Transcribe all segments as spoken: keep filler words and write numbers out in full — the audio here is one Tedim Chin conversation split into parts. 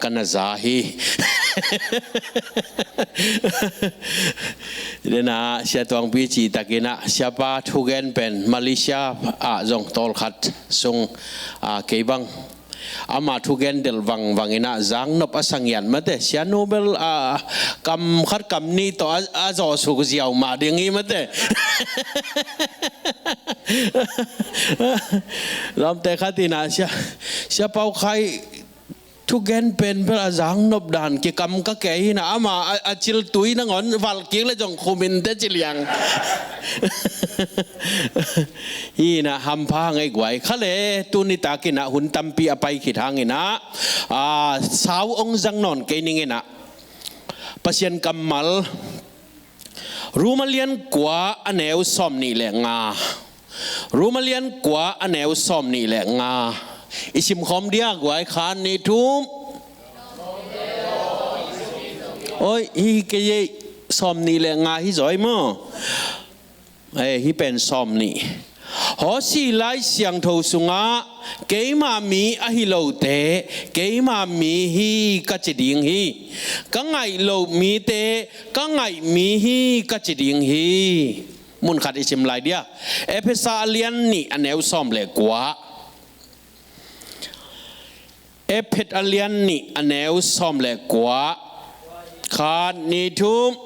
ka na za hi. Dena Sia Tuangpi cih takin ah, siapa thugen pen Malaysia ah zong tawlkhat sung, ah, kei bang ama thugen delh vangvang in ah zangnop a sa ngiat mate, Sia Nu bel, ah, kam khat kam nih tawh a, a zawhsuk ziau mah ding hi mate. Lawmte khat in ah, Sia, Sia Pau Khai thugen pen bel a zangnop dan kikam ka kei hi in ah, ama a, a ciltui nangawn valh kik le zong khum in teh ci liang. Hi in ah hampha hang ei guai. Kha le, tuni takin ah hun tampi a pai khit hangin ah, ah, sau ong zang nawn kei ning in ah, Pasian kammal Rom a lian kua a neu sawm nih le nga. Rom a lian kua a neu sawm nih le nga. I simkhawm dia guai, khat, nih, thum. Oi, hi kei ei, sawm nih le nga hi zaw ei maw. Eh, hi pen sawm nih. Hawsi Lai Siangtho sungah, keima mi ahi lote keima mi hi ka ci ding hi. Ka ngaih loh mite ka ngaih mi hi ka ci ding hi. Mun khat i sim lai dia. Efesa a lian nih a neu sawm le kua. Efesa a lian nih a neu sawm le kua. Khat, nih, thum.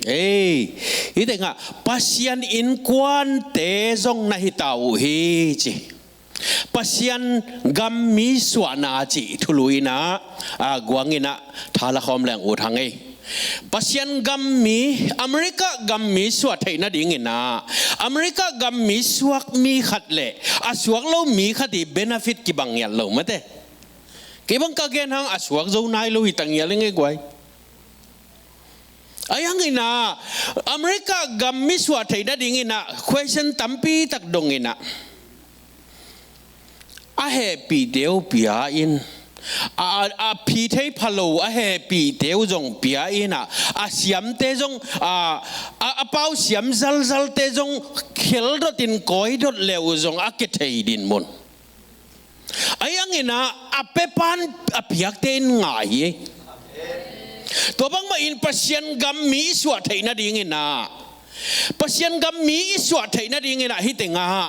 Ei, hi tengah Pasian innkuante zong na hi ta uh hi ci. Pasian gam mi suahna cih thulu in ah, a, guang in ah tha la khawm leng ut hang ei. Pasian gam mi, America gam mi suah theih nadingin ah, America gam mi suak mi khat le a suak lo mi khat i benefit kibang ngiat lo mate. Kei bang ka gen hang a suak zo nai lo hi ta ngiat leng ei guai. Ahi hangin ah, America gam mi suah theih nadingin ah, question tampi tak dong in ah, a hehpihte uh pia in, a, a, a phi thei pha lo a hehpihte uh zong pia in ah, a siamte zong, a, a, a pau siam zalzalte zong khel dot in kawi dot le uh zong a kithei din mun. Ahi hangin ah, a pepan a piakte in ngai hi. Tua bangmah in Pasian gam mi i suah theih nadingin ah, Pasian gam mi i suah theih nadingin ah hi tengah,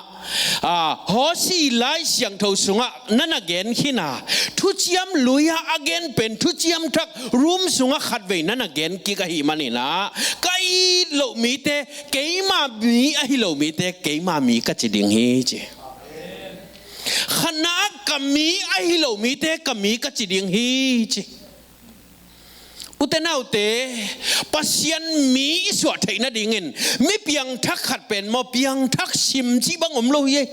a, Hawsi Lai Siangtho sungah na na gen khin a, Thuciam Lui ah a gen pen Thuciam Thak Rom sungah khatvei na na gen kik ahih manin ah, ka it loh mite keima mi ahi lo mite keima mi ka ci ding hi ci. Khatna ah ka mi ahi lo mite ka mi ka ci ding hi ci. Ute naute, Pasian mi i suah theih nadingin mi piangthak khat pen maw, piangthak sim cih bang om lo hi ei.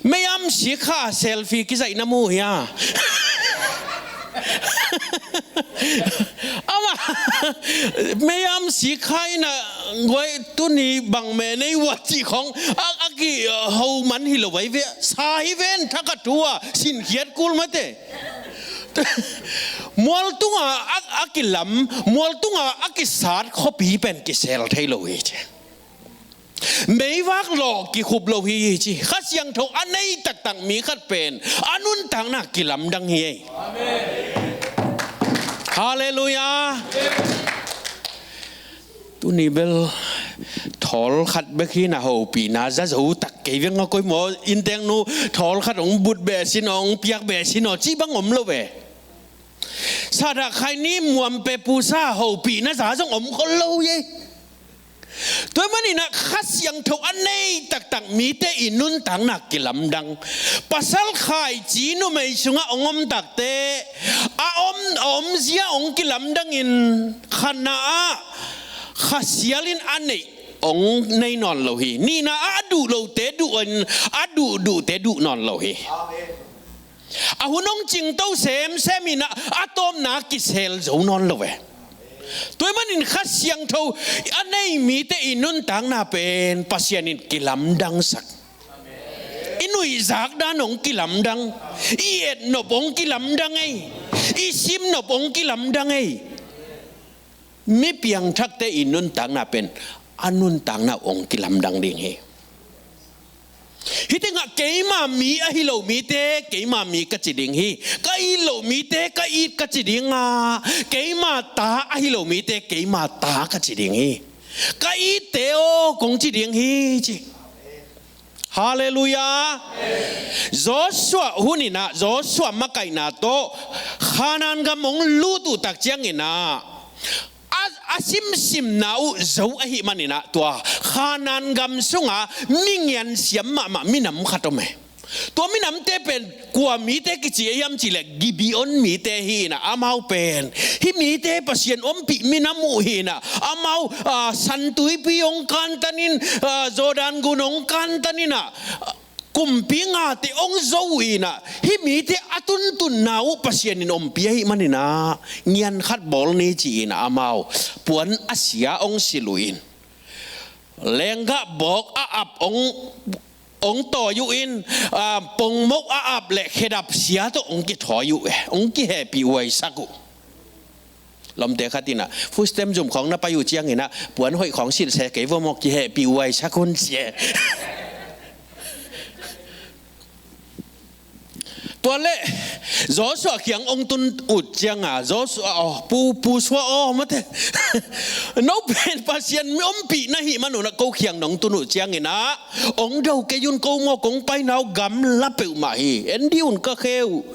Meiam sik kha selfie kizaih na mu hia? Ama, meiam sik kha in ah, guai, tuni bang meh nei ua cih khong a, a ki, uh, ho man hi lo vai ve, sa hi ven thak a thu a sinkhiat kul mate. Mualtunga a, a kilam, mualtunga a kisat khuapi pen kisel thei lo hi ci. Meivak lawh kikhup lo hi ci. Kha Siangtho a nei taktak mi khat pen a nuntakna kilamdang hi ei. Halleluiah. Tuni bel thawl khat bek hi na, hopihna za zo tak kei veng a, koi maw, innteng nu thawl khat hong but beh sin aw, hong piak beh sin aw cih bang om lo ve. Sadak khaini muampe pusa hopihna za zong om khol lo ei. Tua manin ah Kha Siangtho a nei taktak mite i nuntakna kilamdang. Pasal khaici numei sungah hong om takte, a om, a omzia hong kilamdangin, khatna ah Kha sial in a neih hong nei nawn lo hi. Nihna ah a duh lote duh in, a duh duhte duh nawn lo hi. A hun hong cingto semsem in ah a tawpna kisel zo nawn lo ve. Tua ahih manin Kha Siangtho a nei mite i nuntakna pen Pasian in kilamdangsak. I nuihzak dan hong kilamdang, i etnop hong kilamdang ei. I sim nop hong kilamdang ei. Mi piangthakte i nuntakna pen a nuntakna hong kilamdang ding hi. Hih tengah keima mi ahi lo mite keima mi ka ci ding hi. Ka it lo mite ka it ka ci ding a, keima ta ahi lo mite keima ta ka ci ding hi. Ka itte aw kong ci ding hi ci. Halleluiah. Joshua hun inah Joshua makaihna tawh Khanaan gam hong lut uh tak cianginah a, a simsimna uh zo ahih maninah tua Khanaan gam sunga mi ngiansiam mahmah minam khat om e. Tua minamte pen kua mite kici a hiam cihleh Gibeon mite hi inah amau pen hih mite Pasian ompih minam uh hi inah amau, ah, Santuipi hong kantanin, ah, Jordan gun hong kantaninah kumpi ngate hong zo uh inah hih mite a tuntunna uh Pasian in ompih ahih maninah ngian khat bawl ni ci inah amau puan a sia hong silh uh in lenggah bawk a ap hong, hong tawi uh in, ah, pongmok a ap le khedap sia tawh hong kithawi uh e, hong kihehpih huaisak uh. Lawmte khat inah food stamp zum khawng na pai uh cianginah puan hoih khawng silh se kei vua maw, kihehpih huaisak un ci e. Tua le Joshua kiang hong tun uh cianga Joshua aw, pu, pu sua aw mate. No pen Pasian mi ompih na hih manunah ko kiang nong tun uh cianginah hong do kei un, ko maw kong paina uh gamla peuhmah hi. En dih un ka khe uh.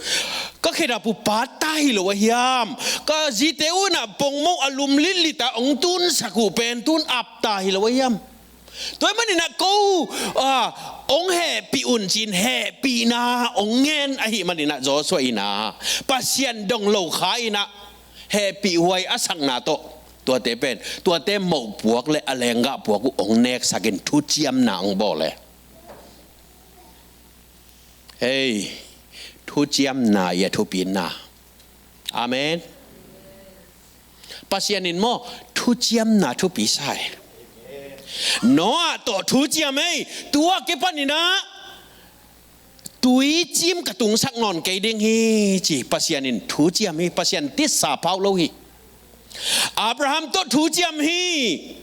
Ka khedap uh patta hi lo a hiam? Ka zite uh inah pongmok a lum litlit a hong tunsak uh pen tun apta hi lo a hiam? Tua ahih maninah ko, ah, hong hehpih un ci-in hehpihna hong ngen ahih maninah Joshua inah Pasian dong lo kha inah hehpih huai a sakna tawh tuate pen tuate mohpuak le a lenggah puak uh hong neksakin thuciamna hong bawl e. Hei, thuciamna i a thupina. Amen. Pasian in maw thuciamna thupi sa e. Noah tawh thuciam ei, tua kipaninah tuicim ka tungsak nawn kei ding hi ci. Pasian in thuciam hi. Pasian tisa phauh lo hi. Abraham tawh thuciam hi.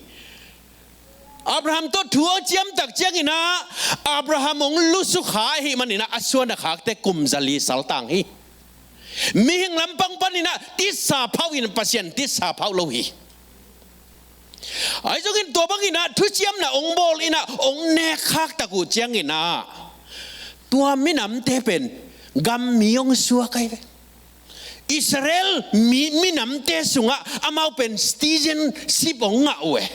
Abraham tawh thu a ciamtak cianginah Abraham hong lusukha ahih maninah a suan a khakte kum zali saltang hi. Mihing lampang paninah tisa phauh in Pasian tisa phauh lo hi. Ahi zongin tua banginah thuciamna hong bawl inah hong nekkhaktak uh cianginah tua minamte pen gam mi hong suak ahi ve. Israel mi, minamte sungah amau pen citizenship hong ngah uh e.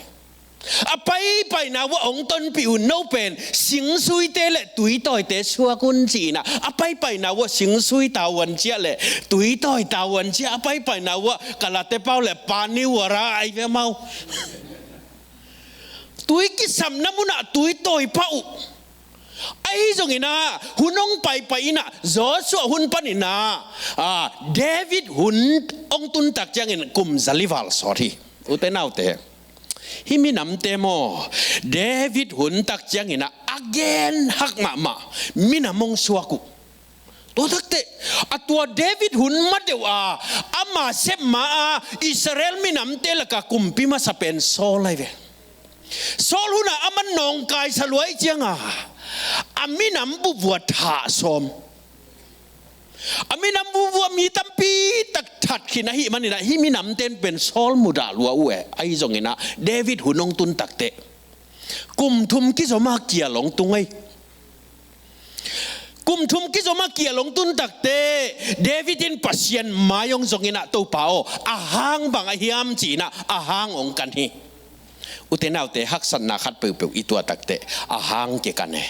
A paipaina uah hong tonpih uh, no pen singsuite le tuitawite suak un ci inah a paipaina uah singsui tavuan ciah le tuitawi tavuan ciah a paipaina uah kalate pau le pani uara ai ve mau. Tui kisapna munah tuitawi pah uh. Ahi zonginah hun hong paipai inah Joshua hun paninah, ah, David hun hong tuntak ciangin kum zali val sawt hi. Ute naute, hih minamte maw David hun tak cianginah a gen hak mahmah minam hong suak uh. Tua takte a tua David hun ma deuh a ama sepma a Israel minamte laka kumpi masa pen Saul ahi ve. Saul hunah a man nawngkaisa luai cianga a minam bubua thah sawm. A minam bubua mi tampi tak that khin ahih maninah hih minamten pen Saul mudah lua uh e. Ahi zonginah David hun hong tun takte kum thum kizoma kial hong tung ei. Kum thum kizoma kial hong tun takte David in Pasian mai hong zonginah Topa aw, a hang bang a hiam ci-inah a hang hong kan hi. Ute naute, haksatna khat peuhpeuh i tuah takte a hang kikan e.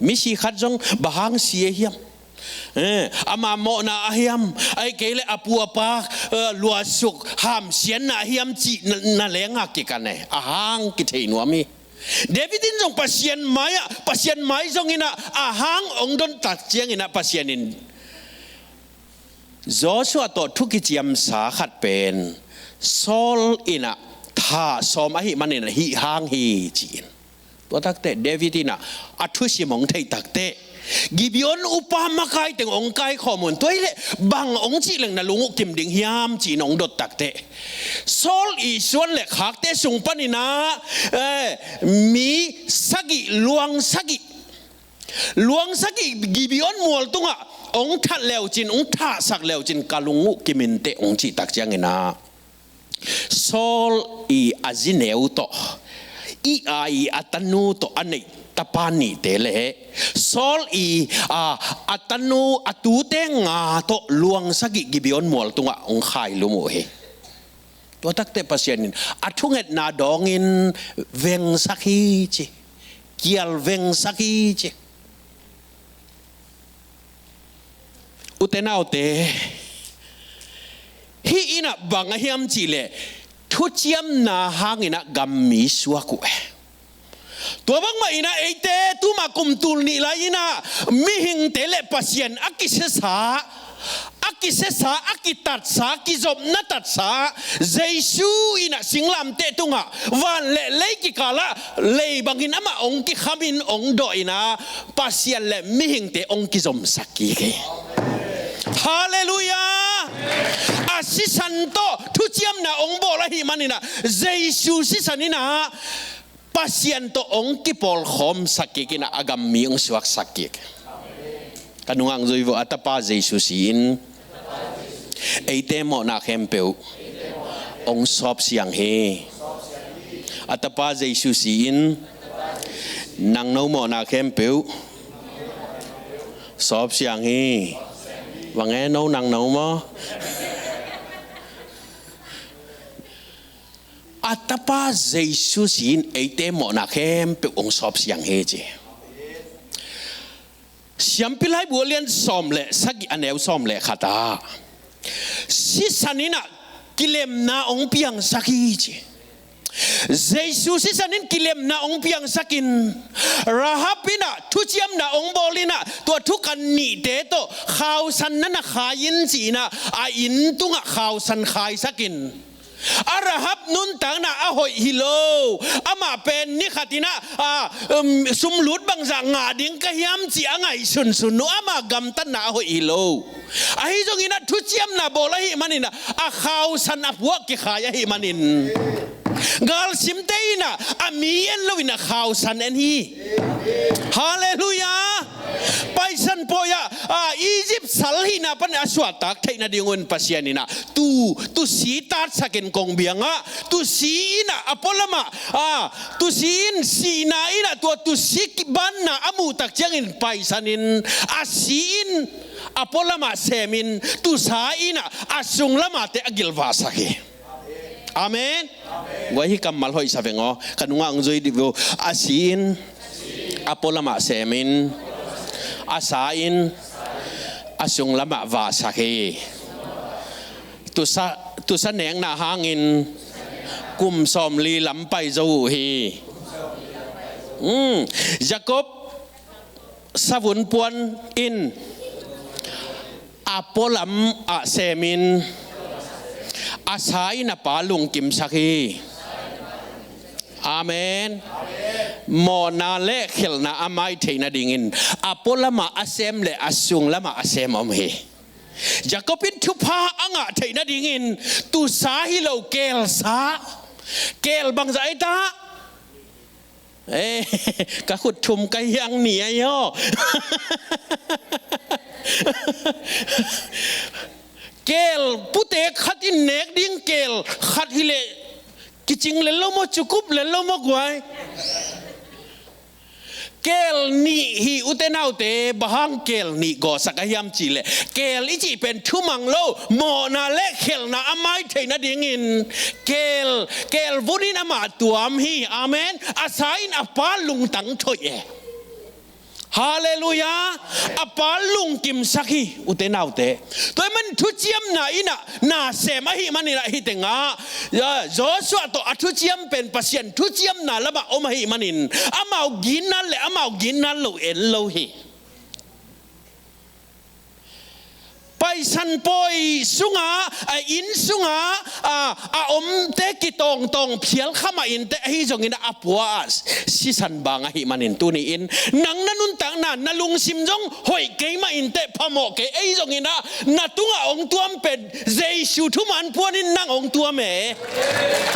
Misi khat zong bang hang si a hiam? Eh, ama mawhna a hiam? Ahih kei le a pu a pa, eh, luasuk hamsiatna a hiam cih na, na lenga kikan e. A hang kithei nuam hi. David in zong Pasian mai-ah, Pasian mai zonginah a hang hong don tak cianginah Pasian in Joshua tawh thu kiciamsa khat pen Saul inah thah sawm ahih maninah hih hang hi ci-in. Tua takte David inah a thusim hong theih takte Gibeon upa makai teng hong kaikhawm un, tua hileh bang hong cih leng na lung uh kim ding hiam ci-in hong dot takteh, Saul i suan le khakte sung paninah, eh, mi sagih, luang sagih, luang sagih Gibeon mual tungah hong that leucin, hong thahsak leucin ka lung uh kim inteh hong cih tak cianginah, Saul i a zi neu tawh, i a i a tanu tawh a neih tapa nihte le Saul i a tanu a tute nga tawh luang sagih Gibeon mual tungah hong khailum uh hi. Tua takteh Pasian in a thungetna dawngin vengsak hi ci, kial vengsak hi ci. Ute naute, hih innah bang a hiam cihleh thuciamna hanginah gammi suak uh e. Tua bangmah innah eite tuma kum tul nih lai innah mihingte le Pasian a kisesa, a kisesa, a kitatsa, kizopna tatsa Jesu innah singlamteh tungah van le lei kikalah lei bangin amah hong kikhamin hong dawh innah Pasian le mihingte hong kizomsak kik hi. Halleluiah. A sisan tawh thuciamna hong bawl ahih maninah Jesu sisan innah Pasian tawh hong kipawlkhawmsak kik innah a gammi hong suaksak kik. Ka nungah hong zui vua, a tapa Jesu si-in eite mawhna khempeuh hong sawpsiang hi. A tapa Jesu si-in nangno mawhna khempeuh sawpsiang hi. Bang e, no nangno maw? A tapa Jesu si-in eite mawhna khempeuh hong sawpsiang hi ci. Siampi Laibu a lian sawm le sagih, a neu sawm le khat ah sisan innah kilemna hong piangsak hi ci. Jesu sisan in kilemna hong piangsakin Rahab innah thuciamna hong bawl innah tua thukan nihte tawh khausan na na khai in ci-inah a inn tungah khausan khaisakin a Rahab nuntakna a hoih hi lo. Amah pen ni khat innah, a, um, sumlut bangzah ngah ding ka hiam ci a ngaihsunsun uh, ama gamtatna a hoih hi lo. Ahi zonginah thuciamna bawl ahih maninah a khausan a puak kikhai ahih manin galsimte innah a mi en loinah khausan en hi. Halleluiah. Paisan pawi ah, a, Egypt sal hihna pan a suahtak theih nadingun Pasian innah tu, tusi tatsakin kong biangah, tusi innah a pualamah, a, tusi in sihna innah tua tusi banna a muhtak ciangin paisanin a si in a pualamah semin tusa innah a sunglamahte a gilvahsak hi. Amen. Guai, hih kammal hoihsa veng aw. Ka nungah hong zui dih vua. A si in a pualamah semin a sa in a sunglamah vahsak hi. Tusa, tusa nekna hangin kum sawmli lam pai zo uh hi. Hmm. Jacob savun puan in a pualamah semin a sa in a pa lungkimsak hi. Amen. Mawhna le khelhna a mai theih nadingin a pualamah a sem le a sunglamah a sem om hi. Jacob in thupha a ngah theih nadingin tusa hi lo, kelsa. Kel bangzah ei ta? Eh, ka khut thum ka hiang ni ahi aw. Kel putek khat in nek ding kel khat hileh kicing lel lo maw, cukup lel lo maw guai? Kel nih hi, ute naute. Bang hang kel nih gawhsak a hiam cihleh, kel i cih pen thumang lo, mawhna le khelhna a mai theih nadingin kel, kel vun in amah tuam hi. Amen. A sa in a pa lungtang thoih e. Halleluiah. A pa lungkimsak hi, ute naute. Tua ahih man thuciamna innah na sem ahih maninah hih tengah, ya, Joshua tawh a thuciam pen Pasian thuciamna lamah om ahih manin amau ginna le amau ginna lo en lo hi. Sanpawi sungah, a inn sungah, a, a omte kitawngtawng phial kha mah inteh, ahi zongin a pua ah sisan bang ahih manin tuni-in nang na nuntakna, na lungsim zong hoih kei mah inteh, phamawh kei, ahi zongin ah na tungah hong tuam pen Jesu thuman puanin nang hong tuam e.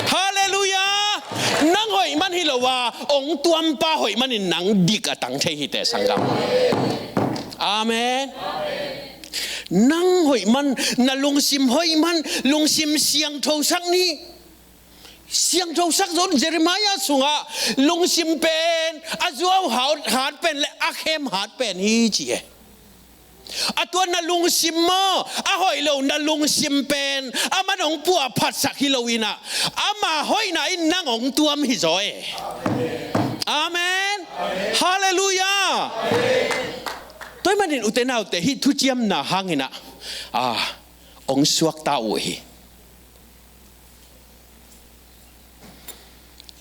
Halleluiah. Nang hoih man hi lo a, hong tuampa hoih manin nang dik a tang thei hi teh, sanggam. Amen. Nang hoih man, na lungsim hoih man, lungsim siangthosak ni. Siangthosak zo. Jeremiah sungah lungsim pen a zuau hat, hat pen le a khem hat pen hi, ci e. A tua na lungsim maw, a hoih lo na lungsim pen aman hong puahphatsak hi lo in ah, ama hoihna in nang hong tuam hi zaw e. Amen. Halleluiah. Tua ahih manin ute naute, hih thuciamna hangin ah, a, hong suakta uh hi.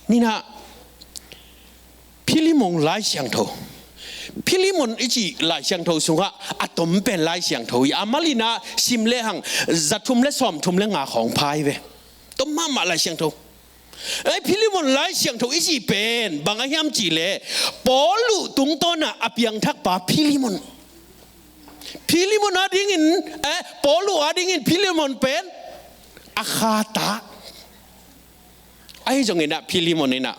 Ni-in ah, Philemon Lai Siangtho. Philemon i cih Lai Siangtho sungah a tom pen Lai Siangtho hi. A mal in ah sim lehang za thum le sawm thum le nga khawng pha hi ve. Tom mahmah Lai Siangtho. Ei, Philemon Lai Siangtho i cih pen bang a hiam cih leh, Paul uh tungtawn ah a piangthakpa Philemon. Philemon adingin, eh, Paul uh adingin Philemon pen a khata. Ahi zongin ah Philemon in ah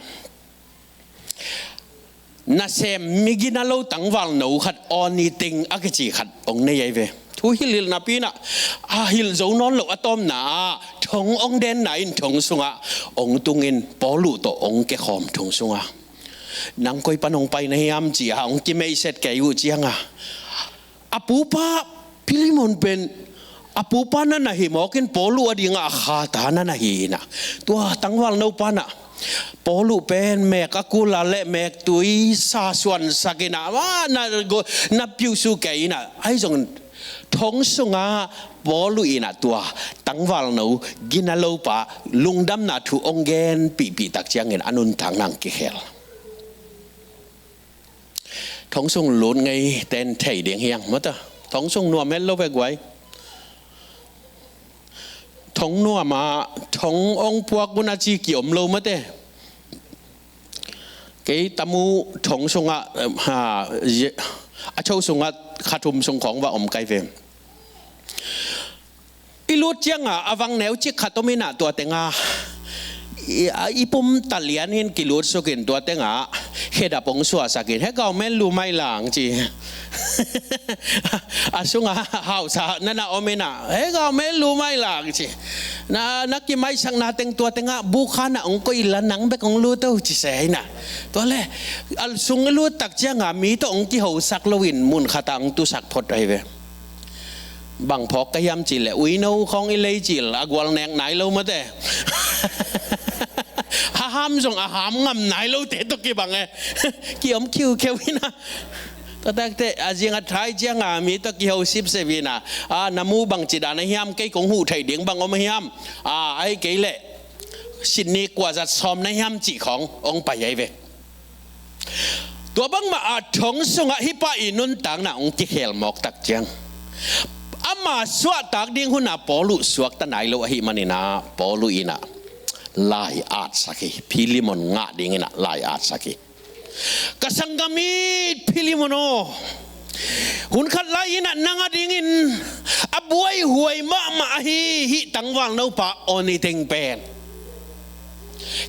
nasem, mi gina lo tangvalno khat, Onesimus a kici khat hong nei ahi ve. Thu hilhhilh napi in ah, a hilh zo nawn lo, a tawpna ah thong hong denna in thong sungah hong tungin Paul uh tawh hong kikhawm thong sungah. Nang koi pan hong pai na hiam, ci-a hong kimeihset kei uh ciangah, a pupa Philemon pen, a pupa na na hi mawkin Paul uh adingah a khata na na hi in ah, tua tangvalno pa in ah Paul uh pen mek a kul a le mektui sa suansak in ah, na, na piusu kei in ah, ahi zongin thong sungah Paul uh in ah tua tangvalno gina lo pa lungdamna thu hong genpihpih tak ciangin a nuntakna hong kikhel. Thong sung lut ngei ten thei ding hi hang, mata. Thong sung nuam het lo ve, guai. Thong nuam a, thong hong puak un a ci kiom lo, mate. Kei tamu thong sungah, ha, a cho sungah kha thum sung khawng va om kai ve. I lut ciangah a vang neu cik khat om in ah, tua tengah i, a, i pum talian in kilut sukin, tua tengah khedap hong suahsakin, "He gau men lu mai lang," ci. A sungah hausa na na om in ah, "He gau men lu mai lang," ci. Na, na kimaisakna teng tua tengah bukhan ah hong koih la, "Nang bek hong lut o," ci se in ah. Tua le, a sung i lut tak ciangah mi tawh hong kihosak loin mun khatah hong tusak phot ahi ve. Bang phawk ka hiam cih leh, uino khawng i lei cil a gual nek nai lo, mate. Haham zong a ham ngam nai lote tawh kibang e. Kiom khiukheu in ah. Tua takte a zing a thai ciangah mi tawh kiho sipsep in ah, a, na mu bangci dan a hiam, kei kong huh theih ding bang om a hiam, a, ahih kei leh Sydney kua zat sawm na hiam, cih khawng hong pai ahi ve. Tua bangmah a thong sungah hih pa i nuntakna hong kikhel mawk tak ciang, ama suahtak ding hun ah Paul uh suakta nai lo ahih manin ah, Paul uh in ah lai-atsak hi. Philemon ngah dingin ah lai-atsak hi. Ka sanggam i Philemon aw, hun khat lai-in ah nang adingin a buaihuai mahmah ahi hih tangvalno pa Onesimus pen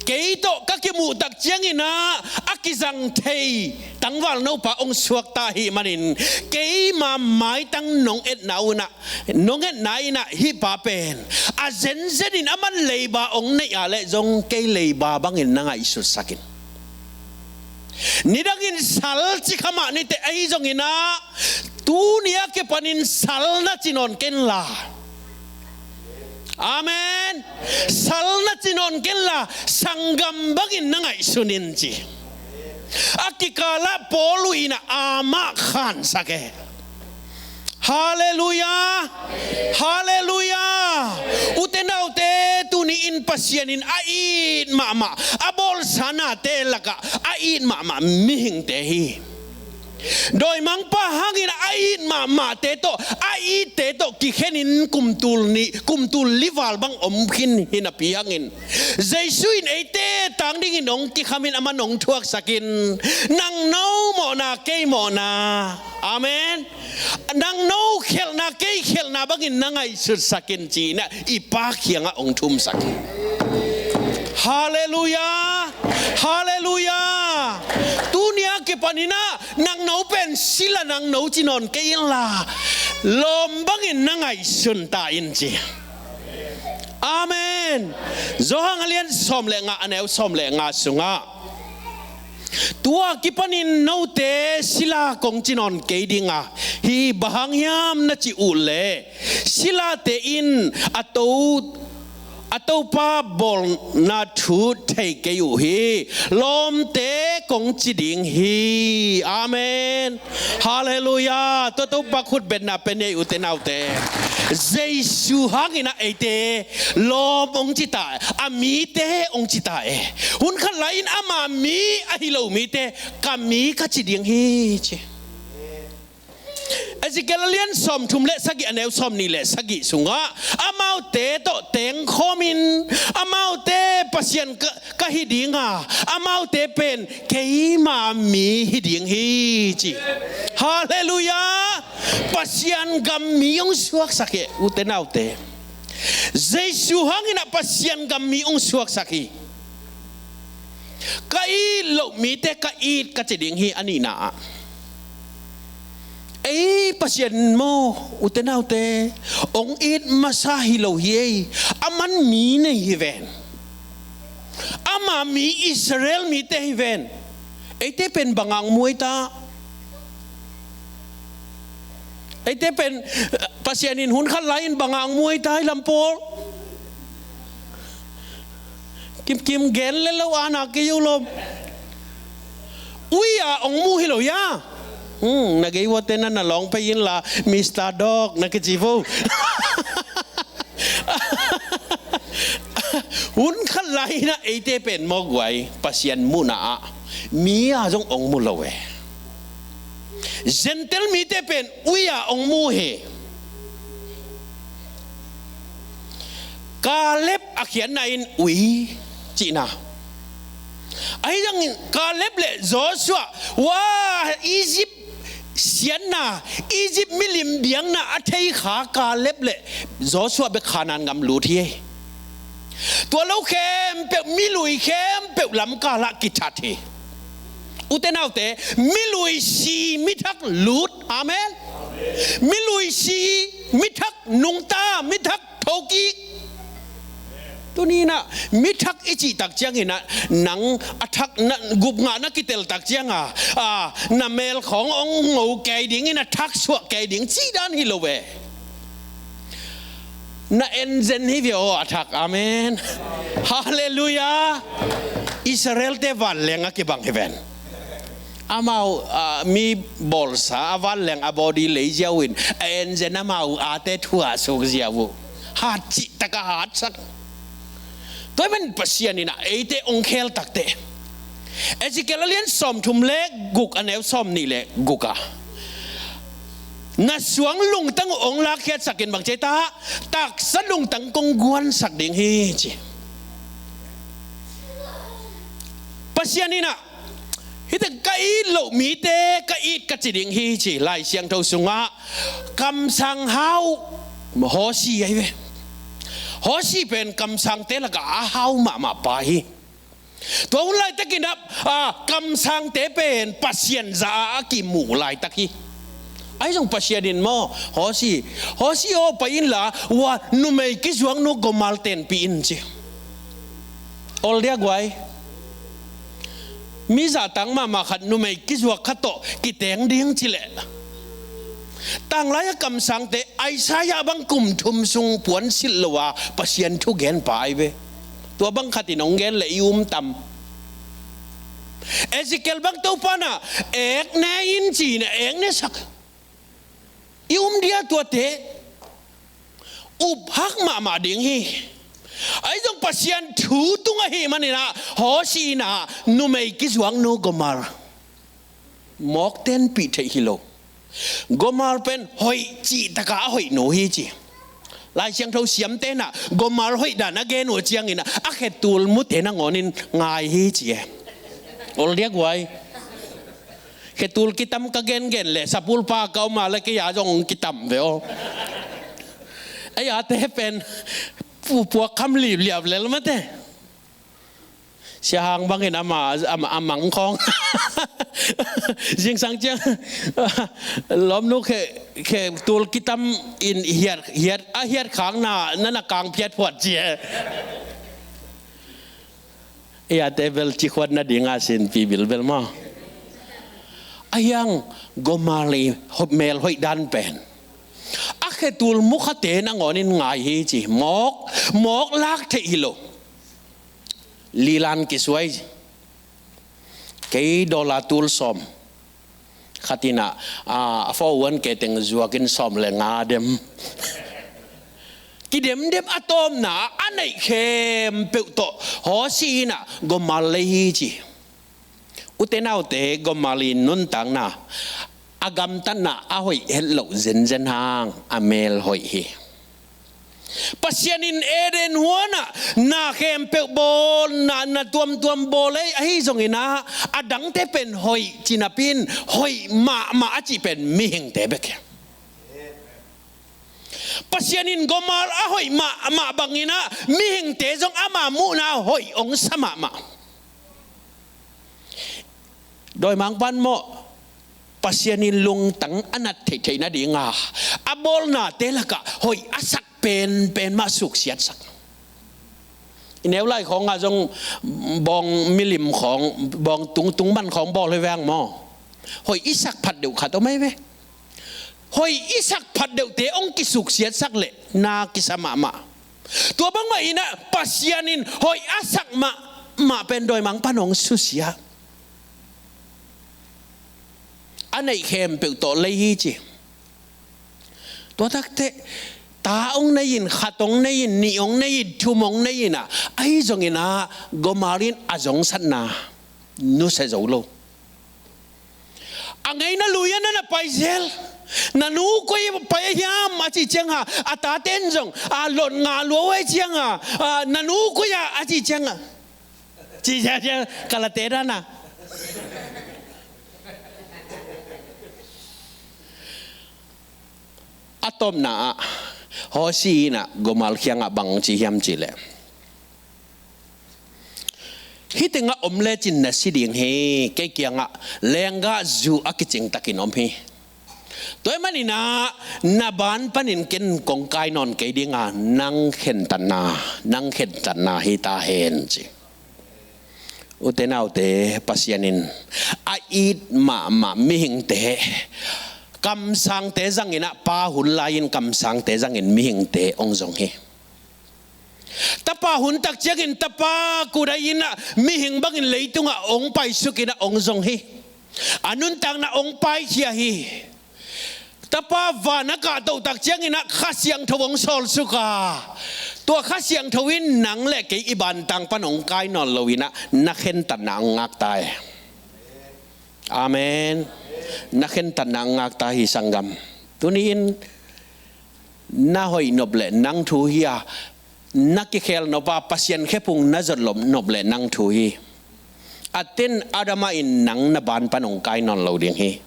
kei tawh ka kimuh tak ciangin ah a kizang thei tangvalno pa hong suakta ahih manin, keima maitang nong etna un ah, nong etna in ah hih pa pen a zenzenin aman leiba hong neih a leh zong kei leiba bangin na ngaihsutsak in. Nidangin sal ci kha mah niteh, ahi zongin ah tuni a kipanin sal na ci nawn kenla. Amen. Sal na ci nawn kenla, sanggam bangin na ngaihsun in, ci. A kikalah Paul uh in ah amah khansak e. Halleluiah. Halleluiah. Ute naute, tuni-in Pasian in a it mahmah, a bawlsa nate lakah a it mahmah mihingte hi. Dawimangpa hangin a it mahmahte tawh, a itte tawh kikhenin kum tul nih, kum tul li val bang om khin hi napi hangin, Jesu in eite tang dingin hong kikhamin, aman hong thuaksakin, nang no mawhna, kei mawhna. Amen. Nang no khelhna, kei khelhna bangin na ngaihsutsakin ci-in ah i Pa kiangah hong thumsak hi. Halleluiah. Halleluiah. Tuni a kipanin ah nang no pen sila nang no ci nawn kei inla, lawm bangin na ngaihsun ta in ci. Amen. Johan a lian sawm le nga, a neu sawm le nga sungah, tua kipanin note sila kong ci nawn kei dinga, hih bang hang hiam na cih uh leh, silate in a to, a topa bawlna thu thei kei uh hi. Lawmte kong ci ding hi. Amen. Halleluiah. Tua topa khutbetna pen ei, ute naute, Jesu hangin ah eite lawm hong ci ta, a mite hong ci ta e. Hun khat lai-in ama mi ahi lo mite ka mi ka ci ding hi ci. Ezekiel a lian sawmthum le sagih, a neu sawmnih le sagih sungah, amaute tawh tengkhawmin, amaute Pasian ka, ka hi dinga, amaute pen keima mi hi ding hi ci. Halleluiah. Pasian gam mi hong suaksak hi, ute naute. Jesu hangin ah Pasian gam mi hong suaksak hi. Ka it loh mite ka it ka ci ding hi, a nihna ah. Ei Pasian maw, ute naute, hong it masa hi lo hi ei. Aman mi nei hi ven. Ama mi Israel mite hi ven. Eite pen bang hang mu ei ta? Eite pen, eh, Pasian in hun khat lai-in bang hang mu ei ta, i lam pawl? Kimkim gen le lo, ana kei uh lom. Ui-a hong mu hi lo hia? Hmm, na gei uate na na lawng pei inla, Mister Dog na kici vo. Hun khat lai-in ah eite pen maw guai, Pasian muhna ah mi-a zong hong mu lo e. Gentile mite pen ui-a hong mu hi. Kaleb a khiatna in ui cihna. Ahi zongin Kaleb le Joshua, wa, Egypt siatna, Egypt milim biakna a thei kha Kaleb le Joshua bek Kanaan gam lut hi. Tua lo khempeuh, milui khempeuh lamkal ah kithat hi. Ute naute, milui si, mi thak lut. Amen. Milui si, mi thak nungta, mi thak thokik. Tuni-in ah mi thak i cih tak ciangin ah, nang a thak na, gupngah na kitel tak cianga, a, na mel khawng hong ngo kei dingin, a thak suak kei ding cih dan hi lo ve. Na enzen hi ve aw, a thak. Amen. Halleluiah. Israel-te vanleng a kibang hi ven. Amau, a, mi bawlsa a vanleng a body lei ziau in, a enzen amau ate thuah suk ziau uh. Hat cih taka hatsak. Tua hi man Pasian in ah eite hong khel takte. Ezekiel a lian sawmthum le guk, a neu sawmnih le guk ah, na suang lungtang uh hong lakkhiatsakin bang ci ei ta? Taksa lungtang kong guansak ding hi ci. Pasian in ah, hihte ka it loh mite ka it ka ci ding hi ci. Lai Siangtho sungah kamsang hau Hosi ahi ve. Hosi pen kamsangte lakah a hau mahmah pa hi. Tua hun laitakin ah, a, kamsangte pen Pasian za-a a kimuh laitak hi. Ahi zong Pasian in maw, Hosi, Hosi aw, pai inla, wa, numei kizuaknu Gomer tenpih in ci. Ol dia guai. Mi zahtang mahmah khat numei kizuak khat tawh kiteng ding ci leh, tanglai a kamsangte Isaiah bang kum thum sung puansilh lo a Pasian thugenpa ahi ve. Tua bang khatin hong gen leh i um tam. Ezekiel bang Topa na ekne in ci-in a eknesak. I um dia tuate. Up hak mahmah ding hi. Ahi zong Pasian thu tung ahih manin ah Hosi in ah numei kizuaknu Gomer. Mawk tenpih theih hi lo. Gomer pen hoih cih takah a hoih nu hi ci. Lai Siangtho siamte nah Gomer hoih dan a gen uh ciangin ah a khetul mute nangawnin ngai hi ci e. Ol diak uai. Khetul kitam ka gengen le sapulpa ka om a le kei a zong kitam ve aw. Ei a te pen pu- puak kham lipliap lel mate. Sia Hang bangin ama, ama, a mang khawng. Zingsang ciang lawmnu khe, khetul kitam in hiat, hiat, a hiat khang na, na, na kang phiat phuat ci e. Ei a te bel ci khuat nading a sin pi bilbel maw. A hiang Gomer i ho- mel hoih dan pen a khetul mukhate nangawnin ngai hi ci. Mawk, mawk lak theih hi lo. Lilan kisuai. Kei dollar tul sawm. Khat in ah, a, a fo uan kei teng zuakin sawm le nga dem. Kidemdem a tawpna a neih khempeuh tawh hawsi in ah Gomer lei hi ci. Ute naute, Gomer i nuntakna a gamtatna a hoih het loh zenzen hang a mel hoih hi. Pasian in Eden huanah na khempeuh bawl, na, na tuamtuam bawl ei ahi zongin ah a dangte pen hoih ci napi in hoih mahmah a cih pen mihingte bek hi. Pasian in Gomer a hoih mahmah bangin ah mihingte zong ama muhna hoih hong sa mahmah. Dawimangpa'n maw, Pasian in lungtang a nat theihtheih nadinga a bawlnate lakah hoih a sak penpen mah suksiatsak. I neu lai khawngah zong bawng milim khawng, bawng tungtung man khawng bawl hi veng maw. Hoih i sak phat deuh khat om ahi ve. Hoih i sak phat deuhte hong kisuksiatsak leh na kisa mahmah. Tua bangmah in ah Pasian in hoih a sak mahmah pen dawimangpa'n hong susia. A neih khempeuh tawh lei hi ci. Tua takteh ta hong nei in, khat hong nei in, nih hong nei in, thum hong nei in ah, ahi zongin ah Gomer in a zongsatna nusia zo lo. A ngeina lui-ah na na pai zel. Na nu koi pai a hiam a cih ciangah a tate'n zong a lotngah lua uh ahi ciangah, a, na nu koi ah a cih ciangah. Ci ciang ciang kalate dan a. A tawpna ah Hosea in ah Gomer kiangah bang ci hiam cih leh, hih tengah om lecin na si ding hi, kei kiangah lenggah zu a kicing takin om hi. Tua ahih manin ah na ban panin ken kong kai nawn kei ding a, nang khentatna, nang khentatna hi ta hen ci. Ute naute, Pasian in a it mahmah mihingte, kamsangte zangin ah, pa hun lai-in kamsangte zangin mihingte hong zong hi. Tapa hun tak ciangin tapa kut ah in ah, mihing bangin leitungah hong paisuk in ah hong zong hi. A nuntakna hong paikhia hi. Tapa van a kahtoh tak ciangin ah Kha Siangtho hong sawlsuk a, tua Kha Siangtho in nang le kei i bantang pan hong kai nawn lo in ah na khentatna hong ngak ta e. Amen. Na khentatna hong ngak ta hi sanggam. Tuni-in na hoih nop leh nang thu hi a, na kikhel nop a, Pasian khephung na zot nop leh nang thu hi. A ten Adam in nang na ban pan hong kai nawn lo ding hi.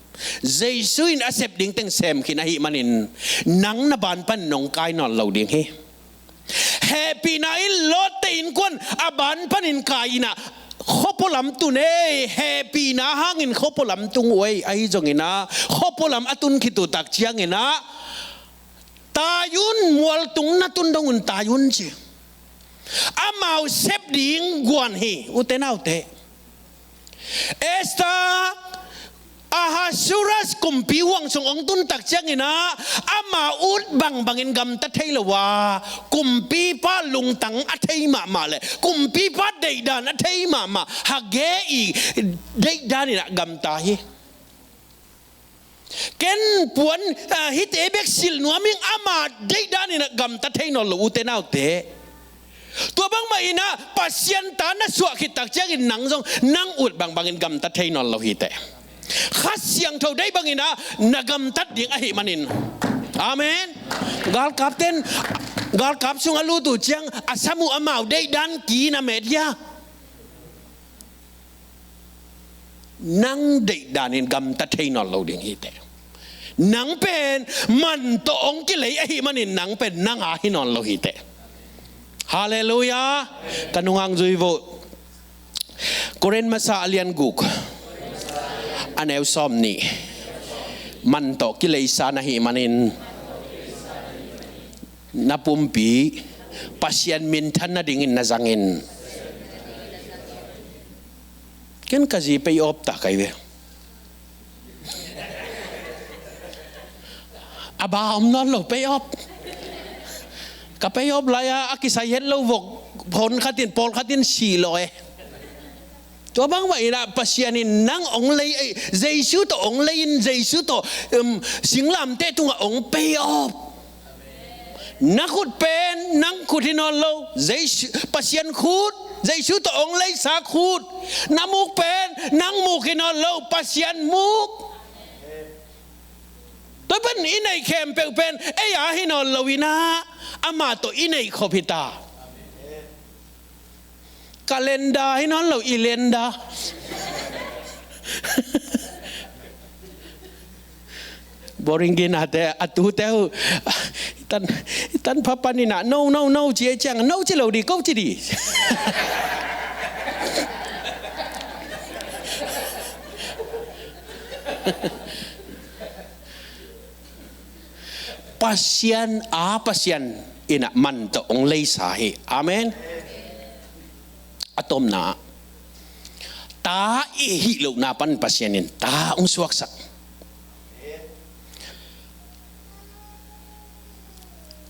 Jesu in a sep ding teng sem khin ahih manin nang na ban pan hong kai nawn lo ding hi. Hehpihna in Lot-te innkuan a ban panin kai in ah, khuapua lam tun ei, hehpihna hangin khuapua lam tung uh ei, ahi zongin ah khuapua lam a tun khit uh tak ciangin ah, tai un, mualtung na tun dong un tai un ci. Amau sep ding guan hi, ute naute. Esther, Ahasuerus kumpi huang sung hong tun tak ciangin ah, ama ut bangbangin gamta thei lo a, kumpipa lungtang a thei mahmah leh kumpipa deihdan a thei mahmah Haggai i deihdan in ah gamta hi. Ken puan, ah, hihte bek silh nuam ing, ama deihdan in ah gamta thei nawn lo, ute naute. Tua bangmah in ah Pasian ta na suah khit tak ciangin nang zong nang ut bangbangin gamta thei nawn lo hi teh. Kha Siangtho deih bangin ah na gamtat ding ahih manin. Amen. Galkapten galkap sung a lut uh ciang a sam uh amau deih dan ki-in a met hia? Nang deih danin gamta thei nawn lo ding hi teh. Nang pen man tawh hong kilei ahih manin nang pen nang a hi nawn lo hi teh. Halleluiah. Ka nungang zui vo. Korin masa a lian guk, a neu sawm nih. Man tawh kileisa na hih manin na pumpi Pasian minthan nadingin na zang in. Ken ka zi pay off ta kai ve. A ba om nawn lo pay off. Ka pay off lai-a a kisai het lo vok, hon khatin, pawl khatin si lo e. Tua bangmah inah Pasian in nang ong lei, Jesu tawh ong lei in, Jesu tawh, um, singlamteh tungah ong pay off. Na khut pen nang khut hi nawn lo, Jesu, Pasian khut, Jesu tawh ong leisa khut. Na muk pen nang muk hi nawn lo, Pasian muk. Tua pen i neih khempeuh pen ei a hi nawn lo inah, amah tawh i neih khop hi ta. Calendar hi nawn lo, i lenda. Boring gina te, a tute uh, i tan, i tan phapan inah, no, no, no ci ei ciang, no ci lo di, ko ci di. Pasian a, Pasian inah man tawh ong leisa hi. Amen. A tomna, ta i hih lohna pan Pasian in ta ong suaksak.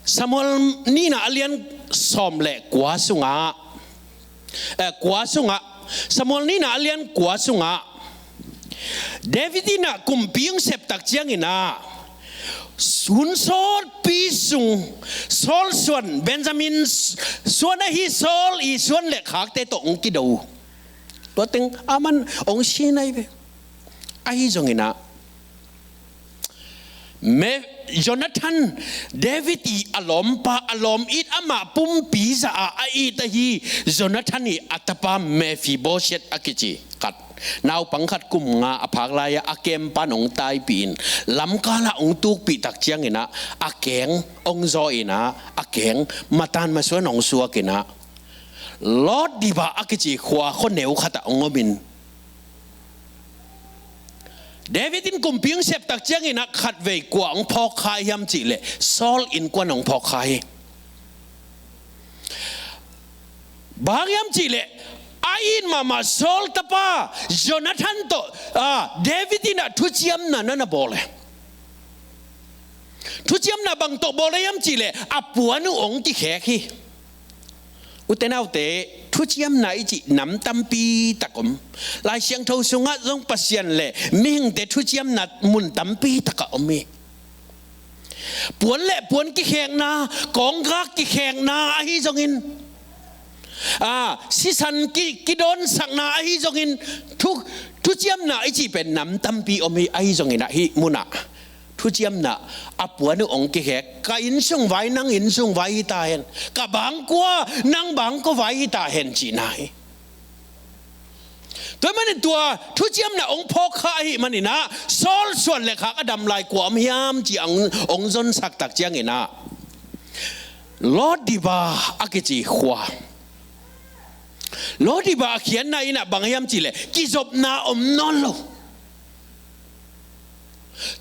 Samuel nihna a lian sawm le kua sungah, eh, kua sungah, Samuel nihna a lian kua sungah, David inah kumpi ong sep tak cianginah, sun sawtpi sung, Saul suan, Benjamin suan ahi Saul i suan le khakte tawh ong kido. Tua teng a man ong si nai ve. Ahi zonginah, me, Jonathan, David i a lawmpa, a lawm it, amah pumpi zah a a it ahi Jonathan i a tapa Mephibosheth a kici khat, naupang khat kum nga a phak lai-a a kempan ong taipih in, lamkalah ong tukpih tak cianginah a keng ong zaw inah, a keng matan masuan ong suak inah, Lo-debar a kici khua khuaneu khatah ong om in, David in kumpi ong sep tak cianginah khatvei kua ong phawk kha hiam cihleh Saul innkuan ong phawk kha hi. Bang hiam cihleh a it mahmah Saul tapa Jonathan tawh, ah, David inah thuciamna na na bawl e. Thuciamna bang tawh bawl e hiam cihleh a puan uh ong kikhek hi. Ute naute, thuciamna i cih nam tampi tak om. Lai Siangtho sungah zong Pasian le mihingte thuciamna mun tampi takah om hi. Puan le puan kikhekna, kawnggak kikhekna ahi zongin, a, sisan ki, kidawnsakna ahi zongin, thu, thuciamna i cih pen nam tampi om hi. Ahi zongin ahi munah thuciamna a puan uh ong kikhek, ka innsung vai, nang innsung vai hi ta hen, ka bangkua, nang bangkua vai hi ta hen cihna hi. Tua manin tua thuciamna ong phawk kha ahi maninah Saul suan le khak a dam lai kua om hiam ci-a ong, ong zonsak tak cianginah Lo-debar a kici khua. Lo-debar a khiatna inah bang hiam cihleh kizopna om nawn lo.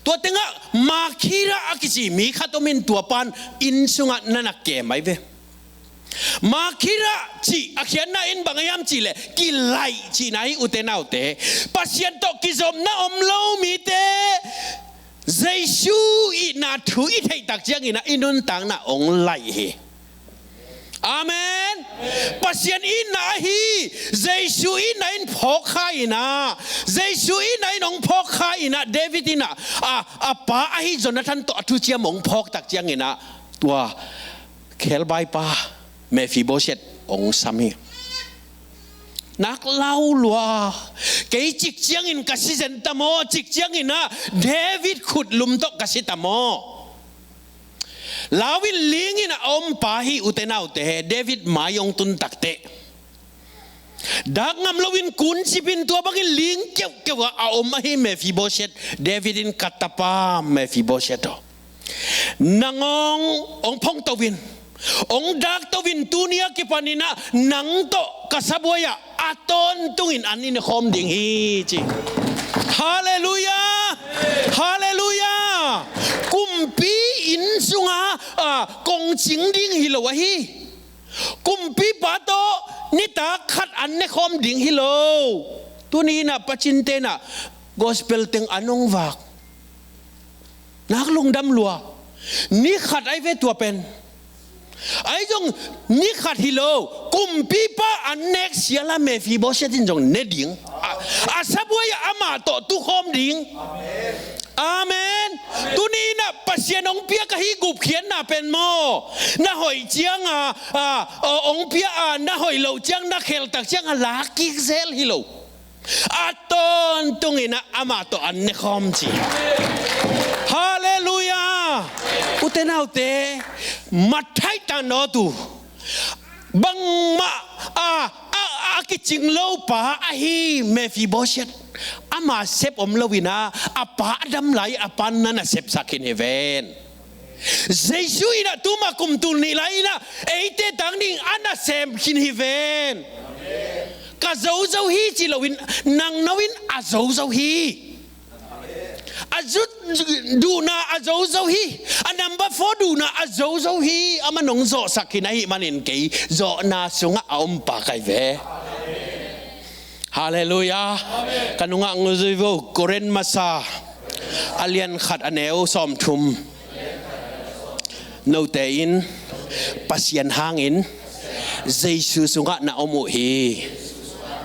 Tua tengah Makhira a kici mi khat om in, tua pan inn sungah na na kem ahi ve. Makhira cih a khiatna in bang hiam cihleh kilaih cihna hi, ute naute. Pasian tawh kizopna om lo mite Jesu itna thu i theih tak cianginah i nuntakna ong laih hi. Amen. Pasian itna ahi Jesu itna in phawk kha inah, Jesu itna in ong phawk kha inah David inah a, a pa ahi Jonathan tawh a thuciam ong phawk tak cianginah tua khelbaipa Mephibosheth ong sam hi. Nak lau lua. Kei cik ciangin ka si zen ta maw, cik ciangin ah David khutlum tawh ka si ta maw. Lau in ling in a om pa hi, ute naute, David mai hong tun takteh. Dak ngam loin kuncip in tua bangin ling keuhkeuh a a om ahi Mephibosheth, David in, ka tapa Mephibosheth aw, nang hong, hong phongto in, hong dakto in, tuni a kipanin ah nang tawh ka sabuai ah a tawntungin an i nekhawm ding hi, ci. Halleluiah! Halleluiah! Kumpi inn sungah, ah, kongcing ding hi lo ahi. Kumpipa tawh nitak khat an nekhawm ding hi lo. Tuni in ah Pacinte in ah gospel teng an hong vak. Nak lungdam lua. Ni khat ahi ve tua pen. Ahi zong ni khat hi lo. Kumpipa an nek sial a Mephibosheth in zong ne ding. A, a sabuai ah amah tawh tukhawm ding. Amen. Tuni in ah Pasian hong piak ahi gupkhiatna pen maw, na hoih ciang a, a, hong pia a, na hoih loh ciang, na kheltak ciang a lak kik zel hi lo. A tawntungin ah amah tawh an nekhawm, ci. Halleluiah! Ute naute, Matthai ta nawtu bangmah a, a, a kicing lo pa ahi Mephibosheth. Ama sep om loin ah a pa a dam lai a pa na na sepsak khin hi ven. Jesu in ah tuma kum tul nih lai in ah eite tang ding a na sem khin hi ven. Ka zo zo hi ci loin, nang no in a zo zo hi. A zut duhna a zo zo hi. A number four duhna a zo zo hi. Aman hong zawhsak khin ahih manin kei zawhna sungah a om pa ka hi ve. Halleluiah. Ka nungah hong zui vo, Korin masa a lian khat a neu sawmthum. Note in Pasian hangin Jesu sungah na om uh hi.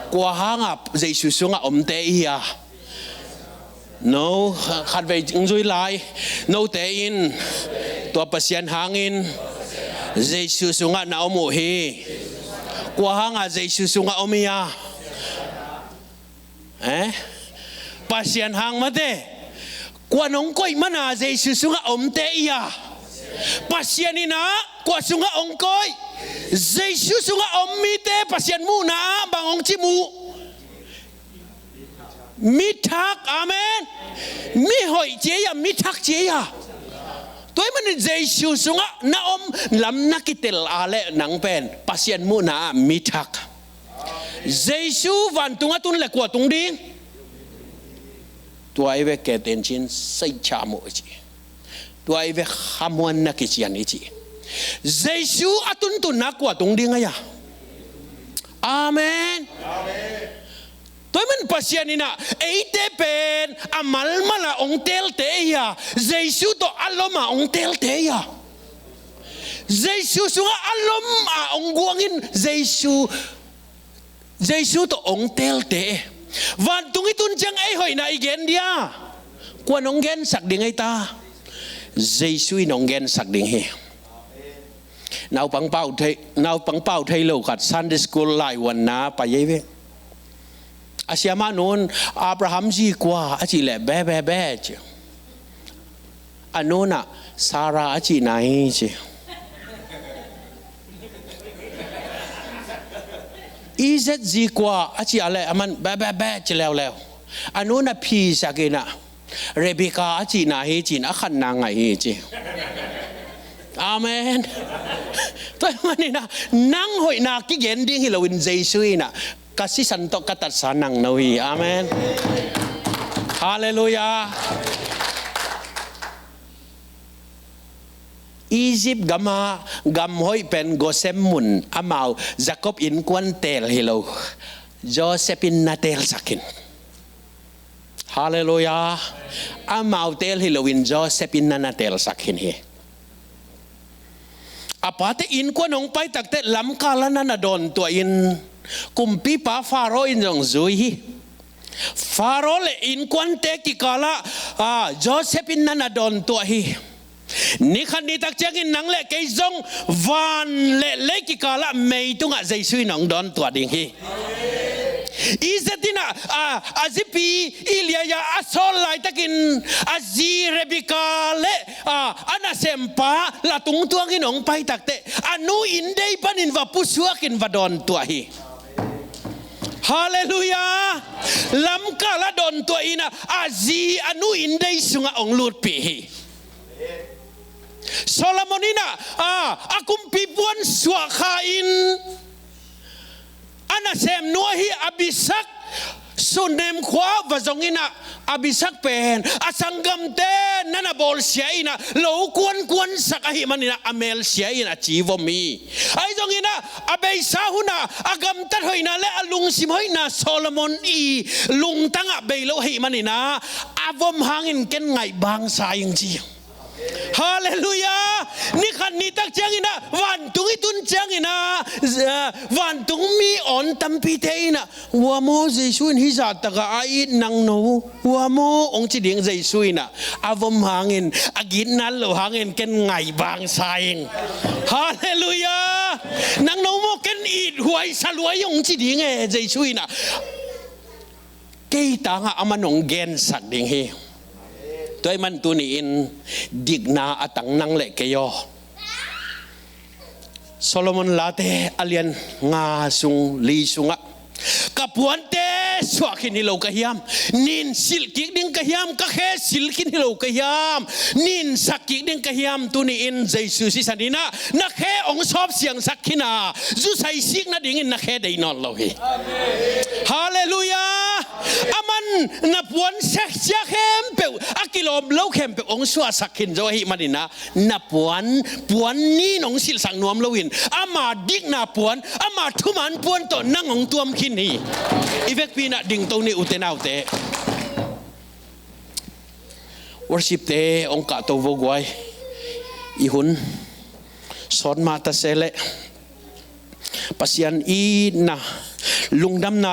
Kua hanga Jesu sungah omte i hi a? No, khatvei hong zui lai. Note in tua Pasian hangin Jesu sungah na om uh hi. Kua hanga Jesu sungah om i a? Eh? Pasian hang mate. Kua nong koih mana Jesu sungah omte i a? Pasian in ah kua sungah hong koih? Jesu sungah om mite Pasian muhna ah bang hong ci mu? Mithak. Amen. Mihoih ci ei a, mithak ci ei a? Tua ahih manin Jesu sungah na om lam na kitel a leh nang pen Pasian muhna ah mithak. Jesu vantung a tun leh kua tung ding? Tua i ve, keten cin seicha mu i ci. Tua i ve, khamuan na kician i ci. Jesu a tuntunna kua tung ding a ia? Amen. Tua ahih manin Pasian in ah eite pen a malmal ah hong teelte i a, Jesu tawh a lom ah hong teelte i a. Jesu sungah a lom ah hong guangin Jesu, Jesu tawh hong teelte. Vantung i tun ciang ei hoihna i gen dia? Kuan hong gensak ding ei ta? Jesu in hong gensak ding hi. Naupang pau thei, naupang pau thei lo khat Sunday school laivuanna pai ei ve. A siamah nun, Abraham zi kua a cih leh, be be be ci. A nunah Sarah a cihna hi ci. Isaac zi kua a cih a leh aman be be be ci leuleu. A nunah phisak inah Rebecca a cihna hi ci-in a khanna ngaih hi ci. Amen. Tua ahih maninah nang hoihna kigen ding hi loin Jesu inah ka sisan tawh ka tatsa nang no hi. Amen. Halleluiah. Egypt gama gam hoih pen Goshen mun, amau Jacob innkuan teel hi lo, Joseph in na teelsak khin. Halleluiah. Amau teel hi loin Joseph in na na teelsak khin hi. A pate innkuan hong pai takteh lamkal ah na na dawntuah in kumpipa Pharaoh in zong zui hi. Pharaoh le innkuante kikalah, ah, Joseph in na na dawntuah hi. Ni khat ni tak ciangin nang le kei zong van le lei kikalah meitungah Jesu in hong dawntuah ding hi. Isaac in ah, a, a zipi Leah a sawl laitakin a zi Rebekah le, a, a nasempa la tungtuangin hong pai takteh a nu inndei panin va pusuakin va dawntuah hi. Halleluiah. Lamkal ah dawntuah in ah, a zi a nu inndei sungah hong lutpih hi. Solomon in ah, a, a kumpi puan suah kha in, a nasemnu ahi Abisak, Sunem khua va zong in ah, Abisak pen a sanggamte na na bawlsia in ah lo kuankuansak ahih manin ah a melsia in a ci vom hi. Ahi zongin ah a beisa hun ah a gamtat hoihna le a lungsim hoihna Solomon i lungtang ah bei lo ahih manin ah a vom hangin ken ngaih bangsa ing ci. Halleluiah. Ni khat ni tak ciangin ah vantung i tun ciangin ah, eh, vantung mi awn tampite in ah, "Ua maw, Jesu in hih zahtakah a it nangno, ua maw," hong ci ding Jesu in ah, a vom hangin, a gitna lo hangin ken ngaih bangsa ing. Halleluiah. "Nangno maw, ken it huai sa luai," hong ci ding e Jesu in ah. Kei tangah aman hong gensak ding hi. Tua ahih man tuni-in dikna a tang nang le kei aw. Solomon Late a lian nga sung li sungah, "Ka puante suah khin hi lo ka hiam? Nin silh kik ding ka hiam? Ka khe silh khin hi lo ka hiam? Nin sak kik ding ka hiam?" Tuni-in Jesu sisan in ah na khe hong sawp siangsak khin a, zusai sik nadingin na khe deih nawn lo hi. Halleluiah. Aman na puan seksia khempeuh, a kilawm lo khempeuh hong suahsak khin zo ahih manin ah, na puan, puan nin hong silhsak nuam loin ama dikna puan, ama thuman puan tawh nang hong tuam khin hi. I vekpi in ah dingto ni, ute naute. Worship-te hong kahto vo guai. I hun sawt mah ta se leh, Pasian itna, lungdamna